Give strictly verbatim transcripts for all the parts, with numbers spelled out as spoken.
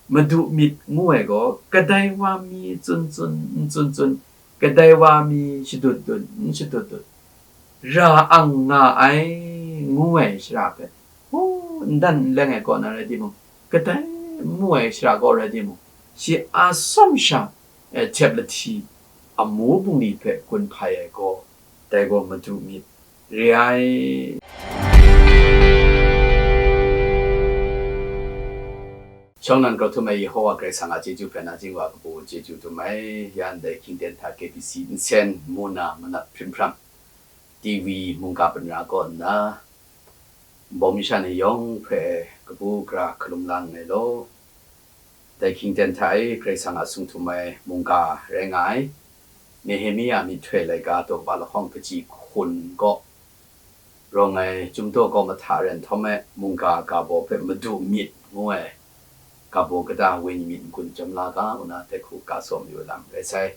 Madu myit ngu ai gaw, kadai wa mi tsun tsun, n tsun tsun, kadai wa mi shadut dut, n shadut dut, ra ang nga ai, ngu ai shara hpe, hu, n dan n leng ai kaw na rai timung, kadai n mu ai shara kaw rai timung, shi a tsawm sha, eh, htep lahti, amu bungli hpe gun hpai ai gaw, dai gaw Madu myit re ai. Shawng nnan grau htum ai Yehova Karai Kasang a chyeju hpe nachying wa kabu chyeju dum ai, ya ndai hkyingten hta K B C nsen, mu na, manat hprim hpram, T V mungga panra kaw nna, nbawm masha ni yawng hpe kabu gara hkalum lang ai law, dai hkyingten hta e Karai Kasang a sung htum ai mungga rai nga ai, Nehemia myihtoi laika daw kaba lahkawng kaji hkun kaw rawng ai Chyum daw kaw mahta ren htawm ai mungga ga baw hpe Madu myit ngu ai ga baw kata wenyi myit n-gun chyawm la ga, ngu na dai hku ga tsaw mayu ai lam rai sai.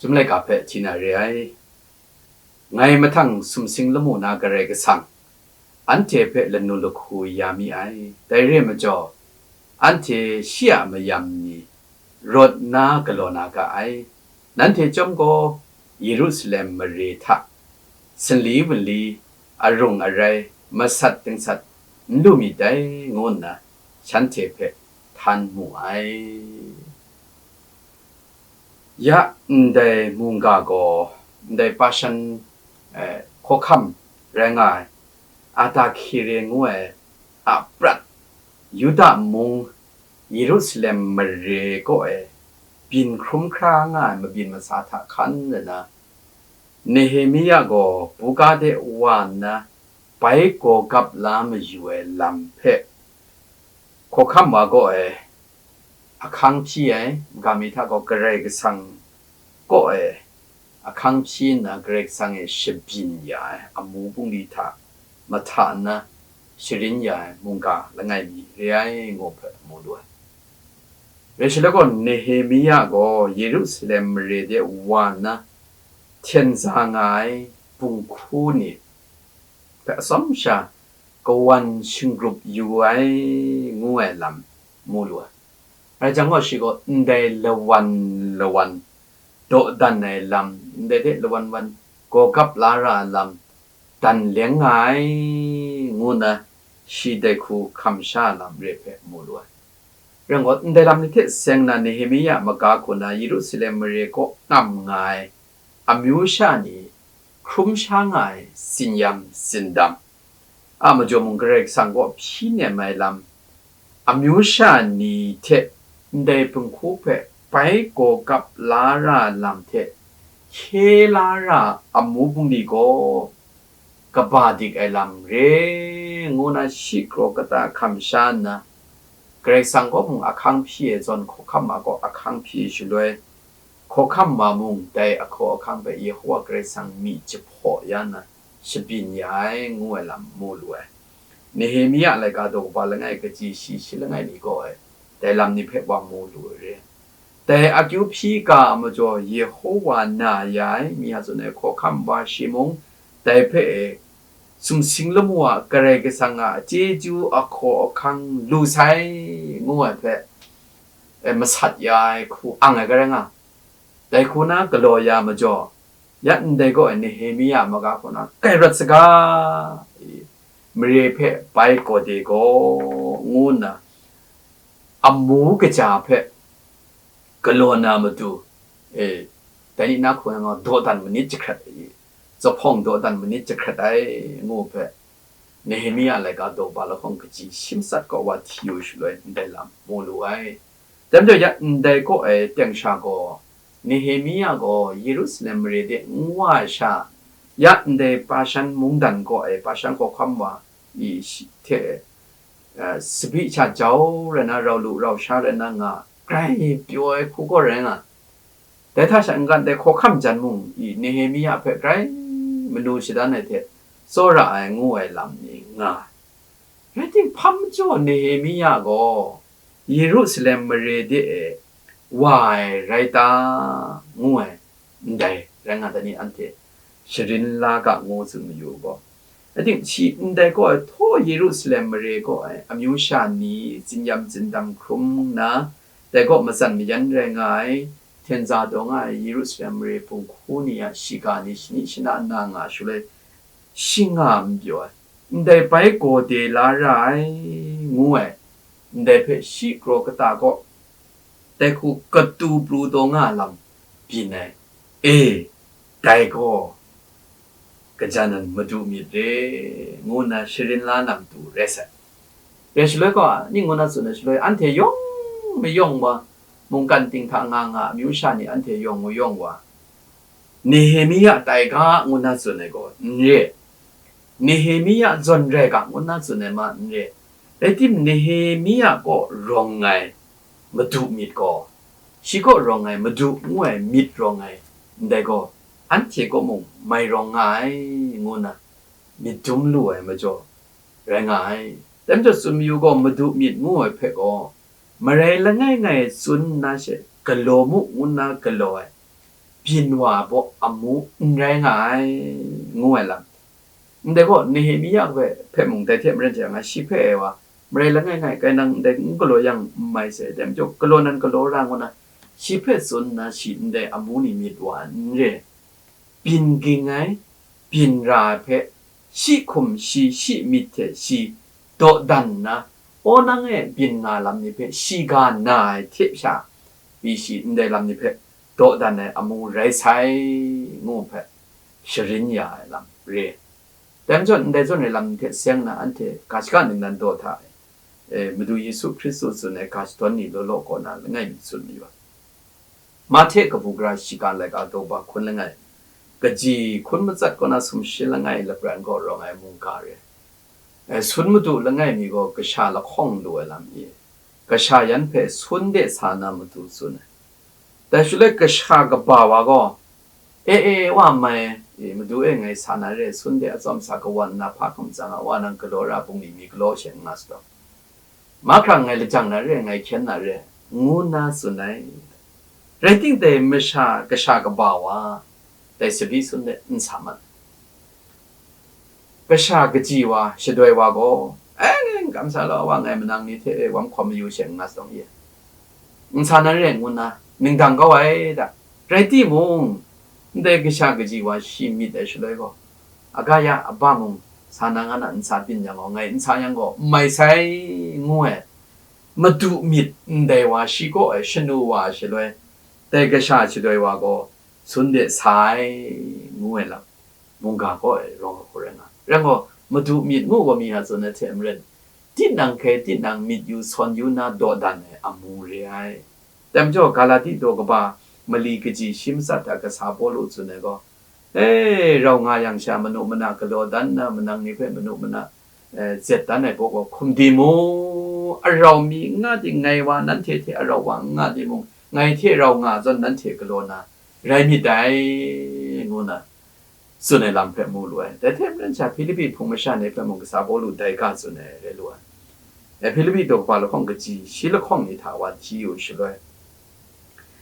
Chyum laika hpe hti na re ai. Ngai mahtang sumsing lamu na Karai Kasang, anhte hpe lanu lahku ya mi ai. Dai re ai majaw, anhte shi a mayam ni rawt nna galaw na ga ai. Nanhte chyawm gaw Yerusalem mare hta sanli wunli, arung arai, masat dingsat n lu myit dai, ngu nna shanhte hpe htan mu ai. Ya ndai mungga gaw ndai Bashan, eh, hkawhkam rai nga ai, Adakire ngu ai a prat, Yuda mung Yerusalem mare kaw e byin hkrum hkra nga ai mabyin masa hta hkan nna, Nehemia gaw buga de wa nna bai gaw gap la mayu ai lam hpe hkawhkam wa kaw e ahkang hpyi ai, maga mi hta gaw Karai Kasang kaw e ahkang hpyi nna Karai Kasang e shabyin ya ai amu bungli hta mahta nna sharin ya ai mungga langai mi re ai, ngu hpe mu lu ai. Rai shaloi gaw, Nehemia gaw Yerusalem mare de wa nna hten za nga ai bunghku ni hpe atsawm sha kawan shinggrup yu ai, ngu ai lam mu lu ai. Rai jang gaw, shi gaw ndai lawan lawan dawdan ai lam, ndai de lawan wan gaw gap la ra ai lam dan leng nga ai, ngu nna shi dai hku hkam sha lam re hpe mu lu ai. Rai gaw, ndai lam ni hte seng na Nehemia maga hku na Yerusalem mare kaw ngam nga ai amyu sha ni hkrum sha nga ai tsinyam tsindam a majaw mung, Karai Kasang kaw hpyi nem ai lam, amyu sha ni hte ndai bunghku hpe bai gaw gap la ra lam hte hkye la ra amu bungli gaw kaba dik ai lam re, ngu na shi kraw kata hkam sha nna, Karai Kasang kaw mung ahkang hpyi ai zawn, hkawhkam ma kaw ahkang hpyi shaloi, hkawhkam ma mung dai ahkaw ahkang hpe Yehova Karai Kasang myi jahpaw ya nna, shabyin ya ai, ngu ai lam mu lu ai. Nehemia laika daw kaba langai kaji shi shi langai mi kaw e dai lam ni hpe wa mu lu ai re. Dai akyu hpyi ga a majaw Yehova na ya ai, mi a tsun ai hkawhkam wa shi mung, dai hpe e sumsing lamu a Karai Kasang a chyeju ahkaw ahkang lu sai, ngu ai hpe, e, masat ya ai hku ang ai ga rai nga. Dai hku na galaw ya majaw, ya ndai gaw Nehemia maga hku na, "Kai rawt saga, e, mare hpe bai gaw de gaw," ngu nna, amu kaja hpe galaw na matu, e, dai ni na hku na nga dawdan manit jahkrat ai, zahpawng dawdan manit jahkrat ai, ngu hpe, Nehemia laika daw ba lahkawng kaji shi matsat kaw wa hti yu shaloi ndai lam mu lu ai. Dai majaw ya ndai kaw e teng sha gaw, Nehemia gaw Yerusalem mare de n wa ai sha, ya ndai Bashan mungdan kaw e Bashan hkawhkam wa i shi hte, eh, sabi sha jau rai na, rau lu rau sha rai na nga, grai pyaw ai hku gaw rai nga. Dai hta sha n-gat dai hkawhkam jan mung i Nehemia hpe grai manu shadan ai hte tsawra ai ngu ai lam ni nga ai. Rai timung, hpa majaw Nehemia gaw Yerusalem mare de e wa ai rai ta, ngu ai ndai rai nga, dai ni anhte sharin la ga ngu tsun mayu u gaw, Ating shi ndai kaw ai htaw Yerusalem mare kaw ai amyu sha ni zinyam zindam hkrum nna, dai kaw matsan mayan rai nga ai, hten za taw nga ai Yerusalem mare hpung hku ni a shiga ni shani shana nna nga shaloi, shing nga a n pyaw ai, ndai bai gaw de la ra ai, ngu ai, ndai hpe shi kraw kata kaw, dai hku katu pru taw nga ai lam byin ai. E, dai gaw, kaja nan madu myit re, ngu nna sharin la na matu rai sai. Rai shaloi gaw, ning ngu na tsun ai shaloi, anhte yawng mayawng wa, mungkan ting hta nga nga, amyu sha ni anhte yawng mayawng wa, Nehemia tai ga ngu na tsun ai gaw n re, Nehemia zawn rai ga ngu na tsun ai ma n re, rai tim, Nehemia kaw rawng ai madu myit gaw, shi kaw rawng ai madu ngu ai myit rawng ai, ndai gaw, anhte kaw mung mai rawng nga ai, ngu na myit dum lu ai majaw rai nga ai. Dai majaw tsun mayu gaw, madu myit ngu ai hpe gaw, marai langai ngai tsun nna she galaw mu ngu nna galaw ai, byin wa baw amu n rai nga ai, ngu ai lam. Ndai gaw, Nehemia hpe, hpe mung dai hte maren hte nga shi hpe ai wa, marai langai ngai, kai nang ndai n galaw yang n mai sai, dai majaw galaw nan galaw ra ngu na, shi hpe tsun nna shi ndai amu ni myit wa n re, byin ging ai, byin ra ai hpe, shi hkum shi shi myit hte shi dawdan nna, aw nang e byin nga lam ni hpe shi ga na ai hte sha pyi shi ndai lam ni hpe dawdan ai amu rai sai, ngu hpe sharin ya ai lam re. Dai majaw, ndai zawn ai lam ni hte seng na anhte ga shaka ningnan daw hta e, e, Madu Yesu Hkristu tsun ai ga shadawn ni law law kaw na langai mi tsun mayu ai. Mahte kabu gara shiga laika daw ba hkun langai, kaji hkun matsat kaw na sumshi langai lapran gaw rawng ai mungga re. E, sun madu langai mi gaw kasha lahkawng lu ai lam i, kasha yan hpe sun de sa na matu tsun ai. Dai shaloi kasha kaba wa gaw, e, e, wa mai, e, madu e ngai sa na re, sun de atsawm sa kawan nna hpa hkum tsang a, wa nang galaw ra bungli mi galaw she n nga sa taw. Mahkra ngai lajang na re, ngai hkyen na re, ngu nna tsun ai. Rai timung, dai masha kasha kaba wa, dai sabi sun de n sa mat. Kasha kaji wa, shadoi wa gaw, "Ai, ngai n kamsa law, wa ngai manang ni hte e wam hkawm mayu she n nga sa taw ye, n sa na re," ngu nna ningdang kau ai da. Rai timung, ndai kasha kaji wa shi myit ai shaloi gaw, aga ya, aba mung sa na nga na n sa byin yang gaw, ngai n sa yang gaw, n mai sai, ngu ai. Madu myit ndai wa shi kaw e shanu wa ai shaloi, dai kasha shadoi wa gaw, sun de sa ai, ngu ai lam, mungga kaw e rawng ai hku rai nga. Rai gaw, madu myit ngu gaw mi a tsun ai hte maren, tinang hkai tinang myit yu sawn yu na dawdan ai amu re ai. Dai majaw, Galati daw kaba mali kaji shi matsat a kasa Pawlu tsun ai gaw, e, rau nga yang sha manu mana galaw dan na, manang ni hpe manu mana, e, zet dan ai baw gaw hkum di mu, arau mi n nga di, ngai wa nanhte hte arau wa n nga di mung, ngai hte rau nga zawn nanhte galaw na rai myit dai, ngu na tsun ai lam hpe mu lu ai. Dai hte maren sha Hpilipi hpung masha ni hpe mung kasa Pawlu dai ga tsun ai rai lu ai. E, Hpilipi daw kaba lahkawng kaji shi lahkawng ni hta wa hti yu shaloi,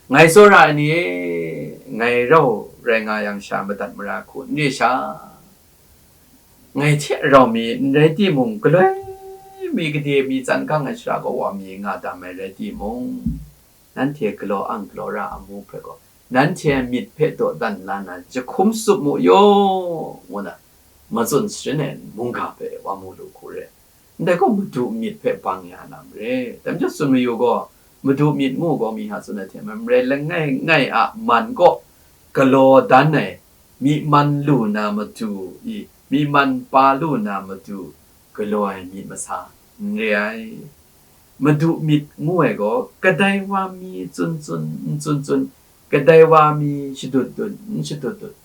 ngai tsawra ai ni e, ngai rau rai nga yang sha madat mara hku n re sha, ngai hte rau mi n rai timung, galoi mi gade mi tsan gang ai shara kaw wa mi nga dam ai rai timung, nanhte galaw ang galaw ra amu hpe gaw, nanhte myit hpe dawdan la na jahkum tsup mu yaw, ngu na matsun sharin ai mungga hpe wa mu lu hku re. Ndai gaw, madu myit hpe bang ya na mare. Dai majaw, tsun mayu gaw, madu myit ngu gaw, mi hta tsun ai hte maren, marai langai ngai a man kaw galaw dan ai, myi man lu na madu i, myi man pa lu na madu galaw ai myit masa n re ai. Madu myit ngu ai gaw, kadai wa mi tsun tsun n tsun tsun, kadai wa mi shadut dut n shadut dut,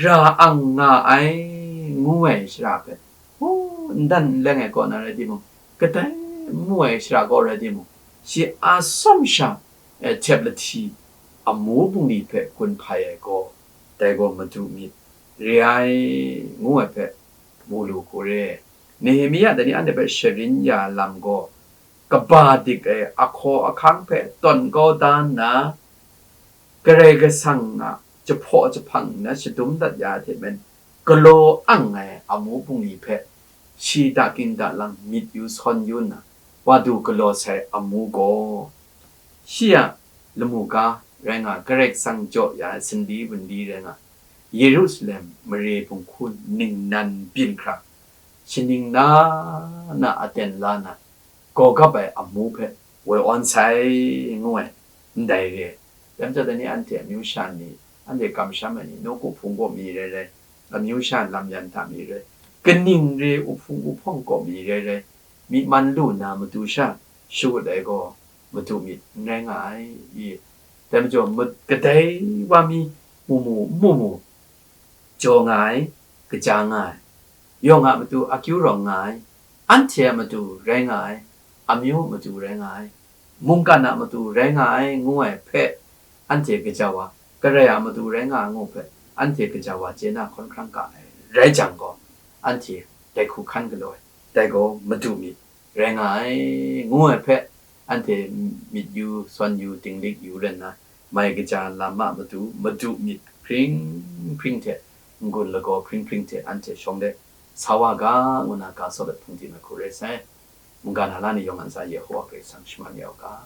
ra ang nga ai, ngu ai shara hpe, hu, n dan n leng ai kaw na rai timung, kadai n mu ai shara kaw rai timung, shi a tsawm sha, e, htep lahti amu bungli hpe gun hpai ai gaw, dai gaw madu myit re ai, ngu ai hpe mu lu hku re. Nehemia dai ni anhte hpe sharin ya lam gaw, kaba dik ai ahkaw ahkang hpe tawn kau da nna, Karai Kasang a jahpaw jahpang na shadum dat ya ai hte maren, galaw ang ai amu bungli hpe shi dakyin dalang myit yu sawn yu nna, wa du galaw sai amu gaw, shi a lamu ga rai nga, Karai Kasang jaw ya ai sumli wunli rai nga, Yerusalem mare bunghku ningnan byin hkra, shaning na na aten la na, gaw gap ai amu hpe woi awn sai, ngu ai, ndai re ai. Dai majaw, dai ni anhte amyu sha ni, anhte kamsham ai ni, nawku hpung kaw mi rai rai, amyu sha lam yan hta mi rai, kaning re uhpung uhpawng kaw mi rai rai, myi man lu na matu sha shawut ai gaw, madu myit n rai nga ai i? Dai majaw, ma-, kadai wa mi mu mu, n mu mu, jaw nga ai, kaja nga ai, yawng a matu akyu rawng nga ai, anhte a matu rai nga ai, amyu a matu rai nga ai, mungkan a matu rai nga ai, ngu ai hpe, anhte gaja wa, Karai a matu rai nga ai ngu hpe, anhte gaja wa chye na hkawn hkrang ga ai rai jang gaw, anhte dai hku hkan galaw ai, dai gaw madu myit rai nga ai, ngu ai hpe, anhte myit yu, sawn yu, dinglik yu rai nna, mai kaja lam a matu, madu myit hpring hpring hte, n-gun lagaw hpring hpring hte anhte shawng de sa wa ga, ngu na ga sawlet hpung ting ai hku rai sai. Mungga na la ni yawng a ntsa Yehowa Karai Kasang shaman ya u ga.